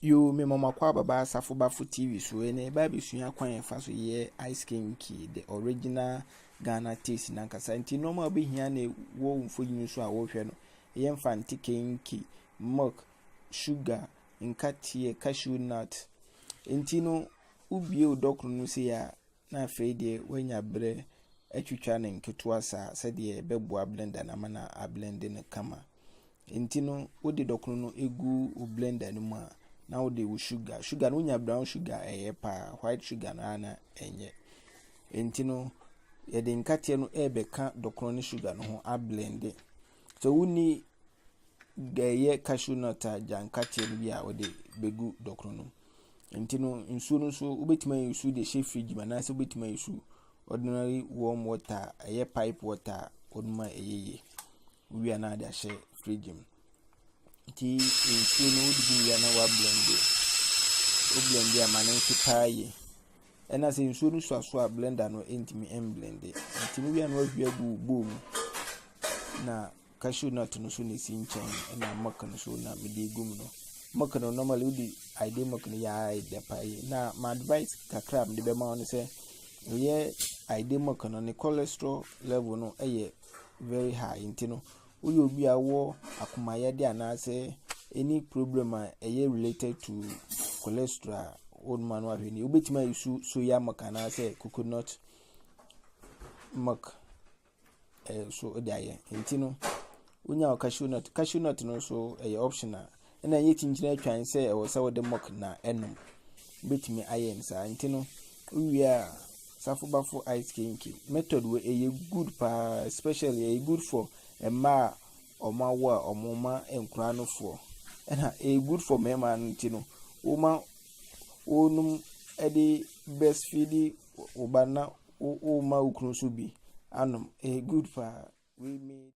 Yoo, mema mo akwaaba ba Asafo Bafo TV so. Ɛnɛ yɛba abɛsua kwan a yɛfa so yɛ ice kenkey, the original Ghana taste nankasa. Nti nneɛma a wobɛhia na ɛwɔ wo mfonini so a wɔrehwɛ no, ɛyɛ Mfante kenkey, milk, sugar, nkateɛ, cashew nut. Nti no, wobue wo dɔkono no sei a, na afei deɛ woanya berɛ atwitwa ne nketewa saa sɛdeɛ ɛbɛboa blender no ama no ablend no kama. Nti no, wode dɔkono no egu wo blender no mu a, na wode wo sugar. Sugar no, wonya brown sugar a, ɛyɛ paa. White sugar no ara na ɛnyɛ. Nti no, yɛde nkateɛ no ɛrebɛka dɔkono ne sugar no ho ablend. Sɛ wonni ɛyɛ cashew nut a, gya nkateɛ no bi a wode bɛgu dɔkono no mu. Nti no, nsuo no nso wobɛtumi ayi su de hyɛ fridge mu anaasɛ wobɛtumi ayi su ordinary warm water a ɛyɛ pipe water a wonom a ɛyɛ yie. Wowie a na ade ahyɛ fridge mu. Nti nsuo no wode gu wie a na woablend. Wo blend a, ma no nfe paa yie. Ɛna sɛ nsuo no sua so a, blender no ntumi mblend. Nti no wie a na wahwie agu wo bowl mu. Na cashew nut no nso na ɛsi nkyɛn ɛna milk no nso na mede egu mu no. Milk no, normally wode ide milk no yɛ a, ɛyɛ dɛ paa yie. Na my advice kakra a mede bɛma wo ne sɛ, ɛyɛ ide milk no, ne cholesterol level no yɛ very high. Nti no, woyɛ obi a wowɔ akomayɛde anaasɛ any problem a ɛyɛ related to cholesterol a, wonom a na wahwɛ nie. Wobɛtumi ayi su soya milk anaasɛ coconut milk so de ayɛ. Nti no, wonya wo cashew nut. Cashew nut no nso ɛyɛ optional. Ɛna ɛnyɛ kyinkyini atwan sɛ ɛwɔ sɛ wode milk na ɛnom. Wobɛtumi ayɛ no saa. Nti no, wowie a, Safo Bafo ice kenkey method wei ɛyɛ good paa, especially ɛyɛ good for mmaa a wɔn awo a wɔn ma nkwadaa nofoɔ. Ɛna ɛyɛ good for mmarima no. Nti no, woma wonom de breastfeed wo ba na woma wo kunu nso bi anom, ɛyɛ good paa. Wei.